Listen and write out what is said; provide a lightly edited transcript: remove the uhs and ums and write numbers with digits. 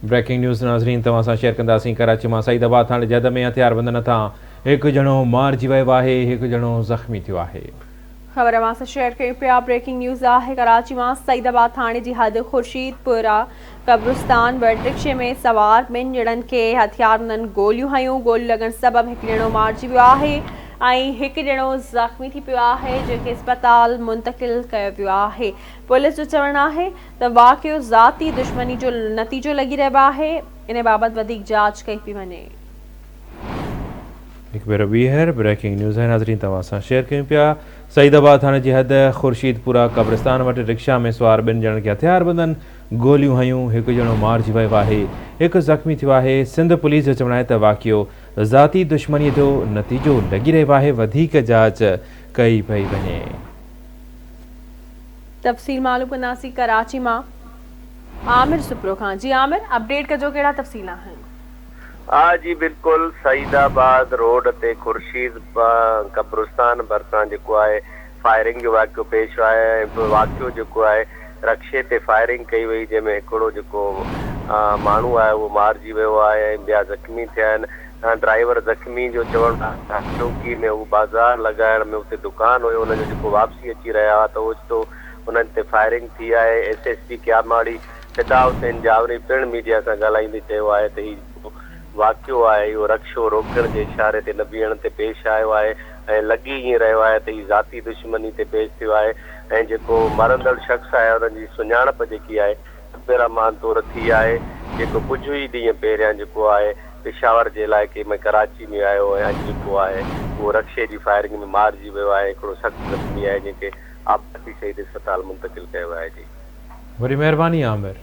Breaking news ناظرين توهان سان شيئر ڪنداسين ڪراچي مان سعيد آباد ٿاڻي جي حد ۾ هٿياربندن هٿان هڪ ڄڻو مارجي ويو آهي هڪ ڄڻو زخمي ٿيو آهي. خبر اوهان سان شيئر ڪيون پيا بريڪنگ نيوز آهي ڪراچي مان سعيد آباد ٿاڻي جي حد خورشيد پورا قبرستان وٽ رڪشي ۾ سوار ٻن ڄڻن کي هٿياربندن گوليون هنيون گوليون لڳڻ سبب هڪ ڄڻو مارجي ويو آهي ۽ هڪ ڄڻو زخمي ٿي پيو آهي جنهن کي اسپتال منتقل ڪيو ويو آهي پوليس جو چوڻ آهي ته واقعو ذاتي دشمني جو نتيجو لڳي رهيو آهي، ان بابت وڌيڪ جاچ ڪئي پئي وڃي. هڪ ڀيرو ٻيهر بريڪنگ نيوز آهي ناظرين توهان سان شيئر ڪيون پيا سعيد آباد ٿاڻي جي حد خورشيد پورا قبرستان وٽ رڪشا ۾ سوار ٻن ڄڻن کي هٿياربندن گوليون هنيون هڪ ڄڻو مارجي ويو آهي هڪ زخمي ٿيو آهي سنڌ پوليس جو چوڻ آهي ته واقعو ذاتي دشمني جو نتيجو لڳي رهيو آهي وڌيڪ جاچ ڪئي پئي وڃي. تفصيل معلوم ڪنداسين ڪراچي مان عامر سپرو کان جي عامر اپڊيٽ ڪجو ڪهڙا تفصيل آهن. ها جي بلڪل سعيد آباد روڊ تي خورشيد قبرستان ڀرسان جيڪو آهي فائرنگ جو واقعو پيش آيو آهي ۽ واقعو جيڪو آهي رڪشي تي فائرنگ ڪئي وئي جنهن ۾ هڪڙو جيڪو ماڻهو آهي اهو مارجي ويو آهي ۽ ٻيا زخمي ٿيا آهن ڊرائيور زخمي جو چوڻ آهي ته چوڪي ۾ هو بازار لڳائڻ ۾ اتي دڪان هيو ان جو جيڪو واپسي اچي رهيا هئا ته اوچتو انهن تي فائرنگ ٿي آهي S S P Keamari Fida Hussain Jawri پڻ ميڊيا سان ڳالهائيندي چيو آهي ته هي جيڪو واقعو آهي اهو رڪشو روڪڻ جي اشاري تي نه بيهڻ تي پيش آيو آهي ۽ لڳي ائين رهيو آهي ته هي ذاتي دشمني تي پيش ٿيو آهي ۽ جيڪو مرندڙ شخص آهي ان جي سڃاڻپ جيڪي آهي عبدالرحمان طور ٿي آهي جيڪو ڪجهه ئي ڏينهن پهريان جيڪو آهي پشاور جي علائقي ۾ ڪراچي ۾ آيو ۽ اڄ جيڪو آهي اهو رڪشي جي فائرنگ ۾ مارجي ويو آهي هڪڙو سخت زخمي آهي جنهن کي آبپاشي شهيد اسپتال منتقل ڪيو ويو آهي جي. وڏي مهرباني عامر.